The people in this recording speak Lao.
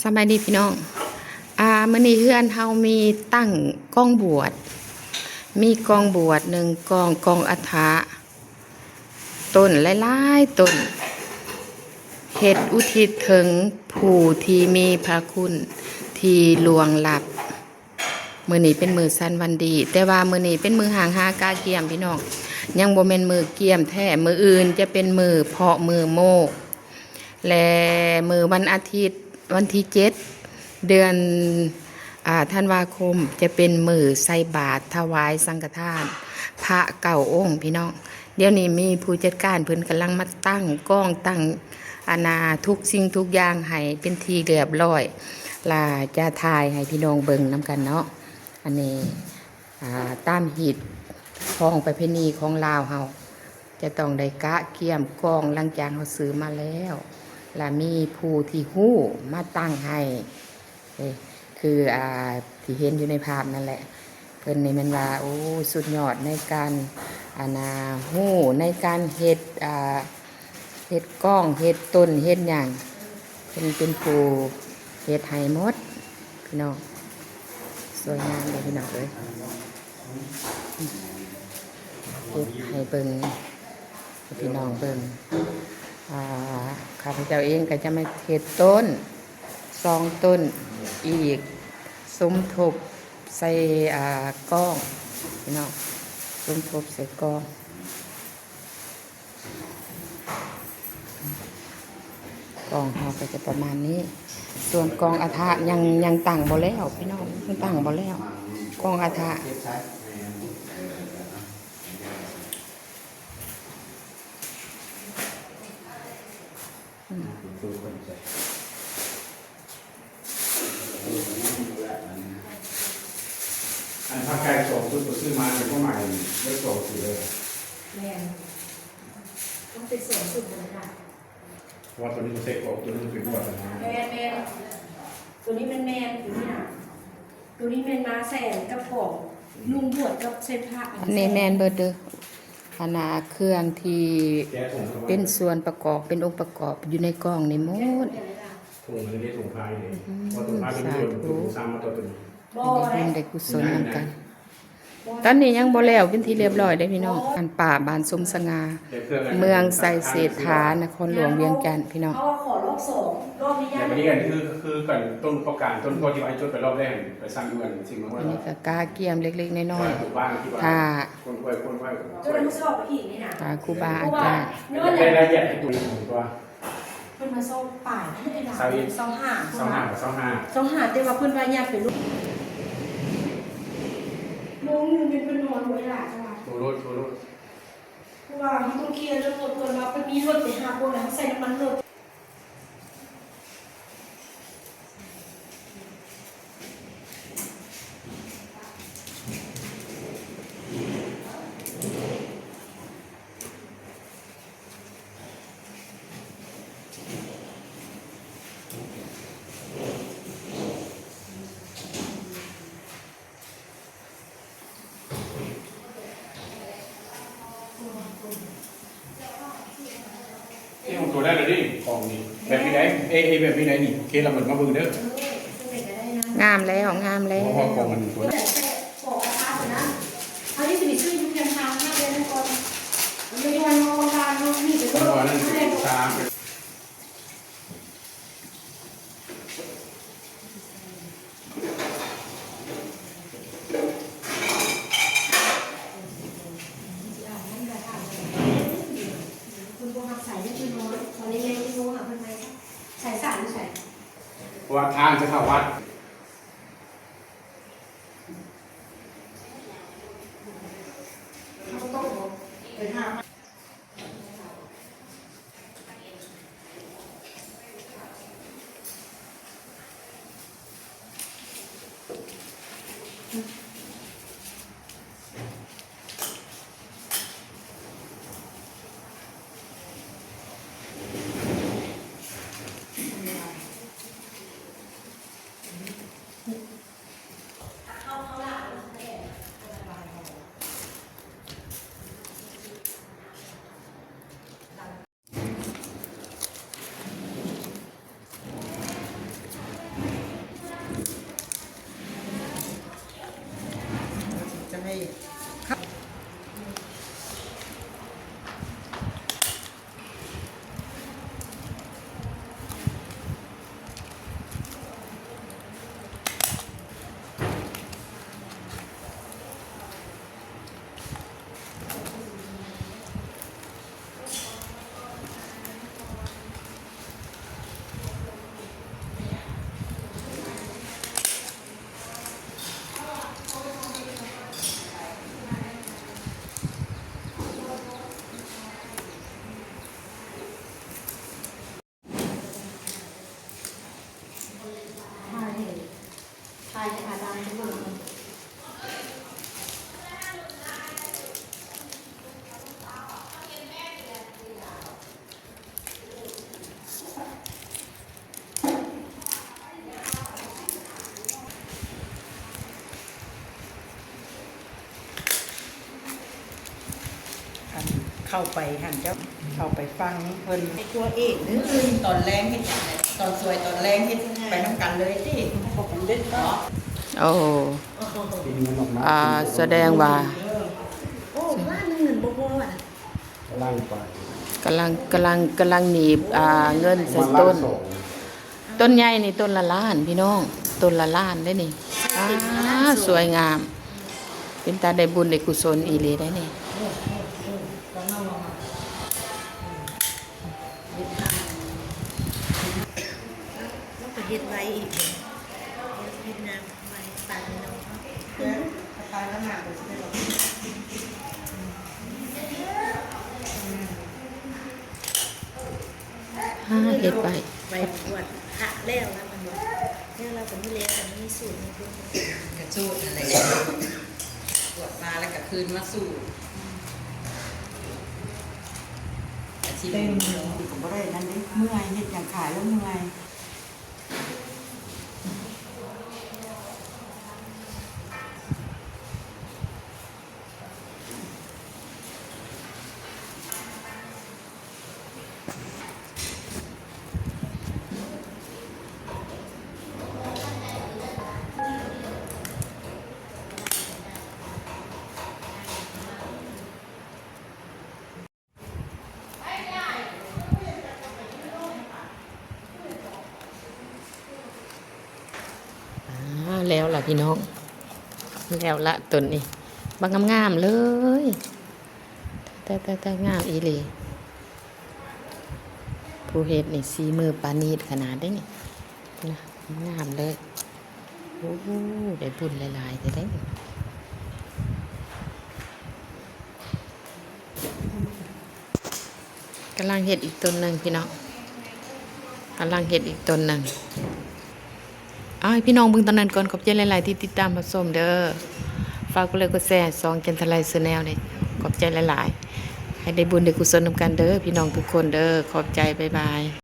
ສະບາຍດີພີ່ນ້ອງ ອາ ມື້ນີ້ເຮືອນເຮົາມີຕັ້ງກອງບວດ ມີກອງບວດໜຶ່ງກອງ ກອງອັດຖະ ຕົ້ນຫຼາຍໆຕົ້ນ ເຮັດອຸທິດເຖິງຜູ້ທີ່ມີພະຄຸນທີ່ລ່ວງລັບ. ມື້ນີ້ເປັນມື້ສັນວັນດີ ແຕ່ວ່າມື້ນີ້ເປັນມື້ຮ້າງຫາກະກຽມພີ່ນ້ອງ ຍັງບໍ່ແມ່ນມື້ກຽມແທ້ ມື້ອື່ນຈະເປັນມື້ເພາະມື້ໂມກ ແລະ ມື້ວັນອາທິດ ວັນທີເຈັດ ເດືອນ ອາ ທັນວາຄົມ ຈະເປັນມື້ໃສ່ບາດຖວາຍສັງຄະທານພະເກົ້າອົງພີ່ນ້ອງ. ດຽວນີ້ມີຜູ້ຈັດການເພິ່ນກຳລັງມາຕັ້ງກອງ ຕັ້ງ ອັນນ່າ ທຸກສິ່ງທຸກຢ່າງໃຫ້ເປັນທີ່ລຽບລ້ອຍ ລະຈະຖ່າຍໃຫ້ພີ່ນ້ອງເບິ່ງນຳກັນເນາະ. ອັນນີ້ ອາ ຕາມຮີດຄອງປະເພນີຂອງລາວເຮົາ ຈະຕ້ອງໄດ້ກະກຽມກອງຫຼັງຈາກເຮົາຊື້ມາແລ້ວ ລະມີຜູ້ທີ່ຮູ້ມາຕັ້ງໃຫ້ ເອີ ຄື ອາ ທີ່ເຫັນຢູ່ໃນພາບນັ້ນແຫຼະ. ເພິ່ນນີ້ແມ່ນວ່າ ໂອ້ ສຸດຍອດໃນການ ອັນນ່າ ຮູ້ໃນການເຮັດ ອາ ເຮັດກອງ ເຮັດຕົ້ນ ເຮັດຫຍັງ ເພິ່ນເປັນຜູ້ເຮັດໃຫ້ໝົດພີ່ນ້ອງ. ສວຍງາມເດ້ພີ່ນ້ອງເອີຍ ເຮັດໃຫ້ເບິ່ງ ໃຫ້ພີ່ນ້ອງເບິ່ງ. ອາ ຂ້າພະເຈົ້າເອງກໍຈະມາເຮັດຕົ້ນ ສອງຕົ້ນອີກ ສົມທົບໃສ່ ອາ ກອງພີ່ນ້ອງ ສົມທົບໃສ່ກອງ. ກອງເຮົາກໍຈະປະມານນີ້ ສ່ວນກອງອັດຖະຍັງ ຍັງຕັ້ງບໍ່ແລ້ວພີ່ນ້ອງ ຍັງຕັ້ງບໍ່ແລ້ວ ກອງອັດຖະ. ອັນພາກໄກ່ສອງຊຸດ ກໍຊື້ມາໃນຄວາມໝາຍເລກສອງ ຊື້ເລີຍ. ແມ່ນ ຕ້ອງເປັນສອງຊຸດເລີຍນະ ເພາະວ່າໂຕນີ້ມັນໃສ່ກອງ ໂຕນີ້ມັນເປັນບວດນະ. ແມ່ນໆ ໂຕນີ້ແມ່ນໆ ໂຕນີ້ນະ ໂຕນີ້ແມ່ນມາໃສ່ອັນກັບຂອງນຸ່ງບວດກັບໃສ່ພະ ອັນນີ້ແມ່ນເບິດເດີ້. ອັນນ່າ ເຄື່ອງທີ່ເປັນສ່ວນປະກອບ ເປັນອົງປະກອບຢູ່ໃນກອງນີ້ໝົດ. ຖົງອັນນີ້ ຖົງພາຍນີ້ ອືມ ເພາະຖົງພາຍເປັນ ສາທຸ ຖົງສ້າງມາຕໍ່ຕົວນີ້ ເປັນບຸນໄດ້ກຸສົນນຳກັນ. ຕອນນີ້ຍັງບໍ່ແລ້ວເປັນທີ່ລຽບລ້ອຍເດ້ພີ່ນ້ອງ ອັນປ້າບ້ານສົມສະຫງ່າ ເມືອງໄຊເສດຖາ ນະຄອນຫຼວງວຽງຈັນພີ່ນ້ອງ. ເຮົາວ່າຂໍລອບສອງ ລອບນີ້ຍາກ ແລ້ວບັດນີ້ອັນຄື ຄືກັນຕົ້ນປະການ ຕົ້ນກໍທີ່ວ່າໃຫ້ຈົດໄປລອບແລກ ໄປສ້າງຢູ່ອັນຊິມາຮອດ ອັນນີ້ກໍກະກຽມເລັກໆນ້ອຍໆ ຖ້າ ຄົນໄວ ຄົນໄວ ຖ້າຄູບາອາຈານ ໄດ້ລາຍລະອຽດໃຫ້ຕົວ ເພິ່ນວ່າຊາວປາຍ ຊາວເອັດ ຊາວຫ້າ ຊາວຫ້າ ຊາວຫ້າ ຊາວຫ້າ ແຕ່ວ່າເພິ່ນວ່າຍາດໄປລົງ ລົງຢູ່ແມ່ນເພິ່ນນອນບໍ່ໄດ້ຫຼາຍ ໂທໂລດ ໂທໂລດ ເພາະວ່າເຮົາຕ້ອງເຄຍເລື່ອງລົດ ເພິ່ນວ່າເພິ່ນມີລົດໄປຮັບບໍ່ ແລ້ວເຮົາໃສ່ນ້ຳມັນລົດ. ເອີ ຂອງໂຕໄດ້ແລ້ວເດ້ ຂອງນີ້ ແບບນີ້ໄດ໋ ເອີ ເອີ ແບບນີ້ໄດ໋ນີ້ ໂອເຄ ລະເບິ່ງ ມາເບິ່ງເດີ. ງາມແລ້ວ ງາມແລ້ວ ຂອງມັນໂຕນັ້ນ ອັນນີ້ຊິໄປຊື້ຢູ່ແຄມທາງ ຫາເດືອນກ່ອນ ມັນຢູ່ວັນນອກວັນກາງເນາະ ນີ້ໄປເບິ່ງ ອັນນັ້ນຄືສາມ ເພາະວ່າທາງຈະເຂົ້າວັດ ເຮົາກໍຕ້ອງໄປຫາ. ອັນເຂົ້າໄປຫັ້ນ ເຈົ້າເຂົ້າໄປຟັງເພິ່ນ ໃຫ້ຕົວເອງເດີ. ຕອນແລງເຮັດຫຍັງ? ຕອນສວຍຕອນແລງເຮັດ ໃຊ່ ໄປນຳກັນເລີຍຕິ? ເນາະ? ໂອ້ ອ່າ ສະແດງວ່າ ເອີ ໂອ້ ລ້ານໜຶ່ງນັ້ນບໍ່ພໍນະ. ກຳລັງ ກຳລັງ ກຳລັງໜີບ ອ່າ ເງິນໃສ່ຕົ້ນ. ຕົ້ນໃຫຍ່ນີ້ຕົ້ນລະລ້ານພີ່ນ້ອງ ຕົ້ນລະລ້ານເດ້ນີ້. ອ່າ ສວຍງາມ ເປັນຕາໄດ້ບຸນໄດ້ກຸສົນອີ່ຫຼີໄດ໋ນີ້. ແລ້ວກໍເຮັດໄວ້ອີກ ເຮັດນ້ຳ ອ່າ ເຮັດໄວ້ ໄວ້ບວດພະແລ້ວ ແລ້ວມັນບໍ່ ແລ້ວລາວກໍມີແລງ ກໍມີສູດໃຫ້ເພິ່ນ ກະສູດນັ້ນແຫຼະ ບວດມາແລ້ວກໍຄືນມາສູດ ອືມ ກະຊິເຕັມ ເຮັດກໍບໍ່ໄດ້ນັ້ນເດ້ ເມື່ອຍ ເຮັດຫຍັງຂາຍແລ້ວເມື່ອຍ. ອ່າ ແລ້ວລະພີ່ນ້ອງ ແລ້ວລະຕົ້ນນີ້ ບັກງາມໆເລີຍ ແຕ່ ແຕ່ ແຕ່ງາມອີ່ຫຼີ. ຜູ້ເຮັດນີ້ສີມືປານີດຂະໜາດເດ້ນີ້ ນະ ງາມເລີຍ. ໂອ້ ໄດ້ບຸນຫຼາຍໆແທ້ເດ້. ກຳລັງເຮັດອີກຕົ້ນໜຶ່ງພີ່ນ້ອງ ກຳລັງເຮັດອີກຕົ້ນໜຶ່ງ. ເອົາ ໃຫ້ພີ່ນ້ອງເບິ່ງຕອນນັ້ນກ່ອນ. ຂອບໃຈຫຼາຍໆທີ່ຕິດຕາມຮັບຊົມເດີ. ຝາກກົດໄລກົດແຊຊ່ອງຈັນທະໄລແຊນແນວເດີ. ຂອບໃຈຫຼາຍໆ. ໃຫ້ໄດ້ບຸນໄດ້ກຸສົນນຳກັນເດີ ພີ່ນ້ອງທຸກຄົນເດີ. ຂອບໃຈ. ບາຍບາຍ.